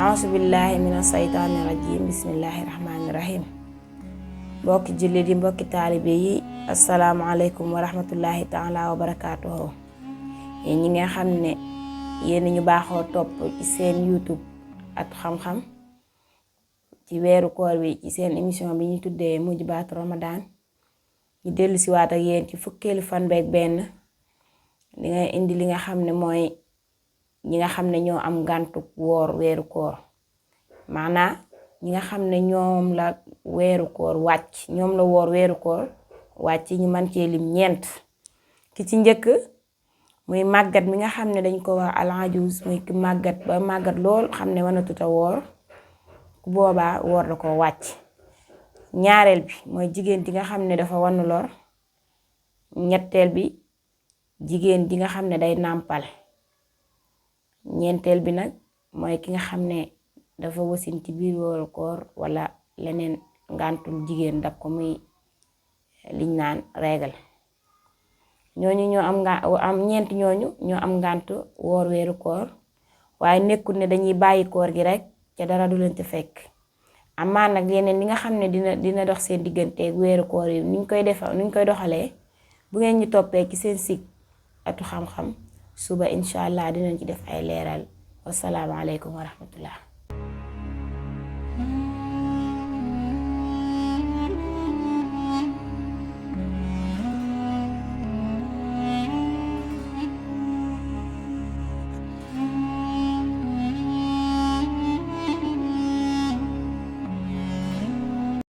auzu billahi mina saytaani rajim bismillahi rahmaani rahim. Mbokki jullit yi, mbokki taalibe yi, asalaamaaleykum wa rahmatullahi taala wa barakaatuhu. yéen ñi nga xam ne yéen ñu baaxoo topp ci seen YouTube Atu Xam-Xam ci weeru koor bi ci seen émission bi ñu tuddee Mujibaatu Ramadan, ñu dellu si waat ak yéen ci fukkeelu fan beeg benn li nga indi li nga xam ne mooy ñi nga xam ne ñoo am gàntu woor weeru koor, maanaa ñi nga xam ne ñoom la weeru koor wàcc, ñoom la woor weeru koor wàcc, ñu man cee lim ñeent. ki ci njëkk muy màggat mi nga xam ne dañ ko wax al-ajuz, muy ki màggat ba màggat lool xam ne mënatut a woor, ku boobaa woor da ko wàcc. ñaareel bi mooy jigéen ji nga xam ne dafa wannu lor. ñetteel bi jigéen ji nga xam ne day nàmpal. ñeenteel bi nag mooy ki nga xam ne dafa wasin ci biir weeru koor wala leneen ngàntul jigéen dab ko, muy liñ naan régal. ñooñu ñoo am ñeent ñooñu ñoo am ngàntu woor weeru koor, waaye nekkul ne dañuy bàyyi koor gi rek ca dara du leen ci fekk. amaa nag yeneen li nga xam ne dina dox seen digganteeg weeru koor yi nuñ koy doxalee, bu ngeen ñu toppee ci seen site Atu Xam-Xam suba incha allah dinañ ci def ay leeral. Wassalaamu aleykum wa rahmatullah.